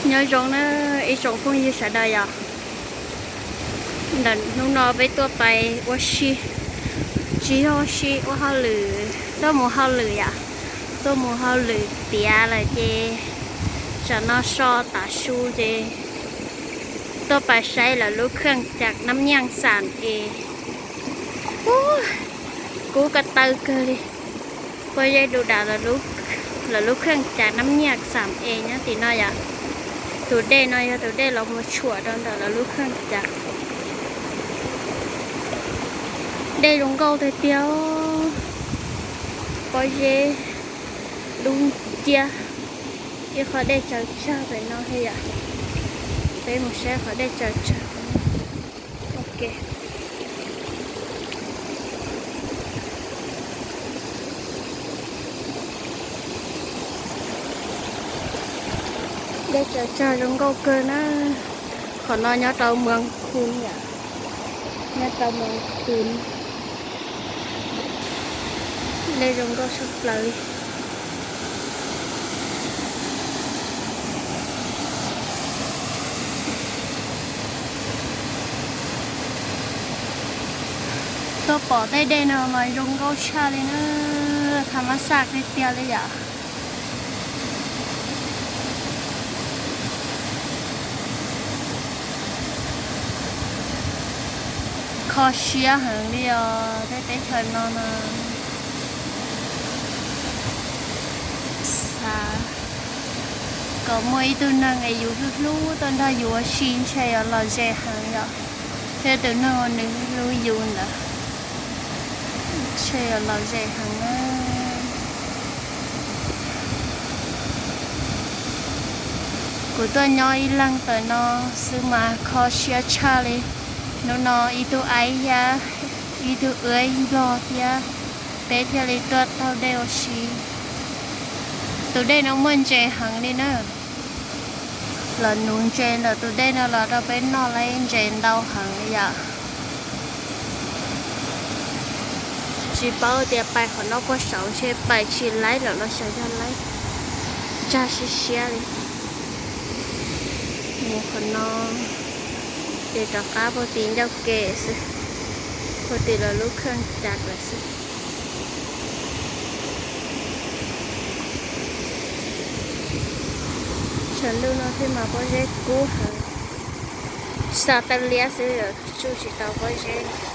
Nyob zoo na ib tsoom phooj ywg sawv daws yom. Hnub no peb tuaj pais ua si, tsis yog ua si, ua hauj lwm, tuaj mus hauj lwm yom. Tuaj mus hauj lwm tiav lawm ces tsam no so tav su ces tuaj pais saib lawv lub khaj cam nab nyiaj xam es, kub ko taw kawg li. Pob zeb du dam lawv lub khaj cam nab nyiaj xam es nyob tim no yom. Tus dej no yog tus dej los mus tshuam rau ntawm lawv lub khaj cam. Dej zoo nkauj tiag tiag, pob zeb dub nciab. Ib qhov dej tsaws tsag pem no thiab yom. Peb mus saib qhov dej tsaws tsag. Ok. Dej tsaws tsag zoo nkauj kawg na. Qhov no nyob rau Moos Khun yom, nyob rau Moos Khun. Dej zoo nkauj tshaj plaws li. Tuaj pom tej dej no mas zoo nkauj tshaj li na, tha mab xaj tiag tiag li yom. Kho siab heev li os tej teb chaws no na. Xav kom muaj ib tug neeg es yus hlub hlub tuaj nrog yus ua si ntshe yuav lom zem heev yom. Thiab tus neeg uas nws hlub yus ntawd ntshe yuav lom zem heev na. Kuv tuaj nyob ib leeg ntawm no xwb mas kho siab tshaj li. Hnub no ib tug aib thiab ib tug wb nplog thiab peb thiaj li tuaj taug dej ua si. Tus dej no muaj ntses heev li na. Los nuv ntses ntawm tus dej no los rau peb noj laib ntses ntau heev li yom. Tsis paub tias pais qhov no puag saud ntshe pais tsis laib lawm los xyov yog laib. Tsag siab siab li. Mus qhov no ces rov qab puag tim ncauj ke xwb, puag tim lawv lub khaj cam lawm xwb. Tshav ntuj no thiaj mas pob zeb kub heev. Xa taw liab xwb tsuj tsis tau pob zeb.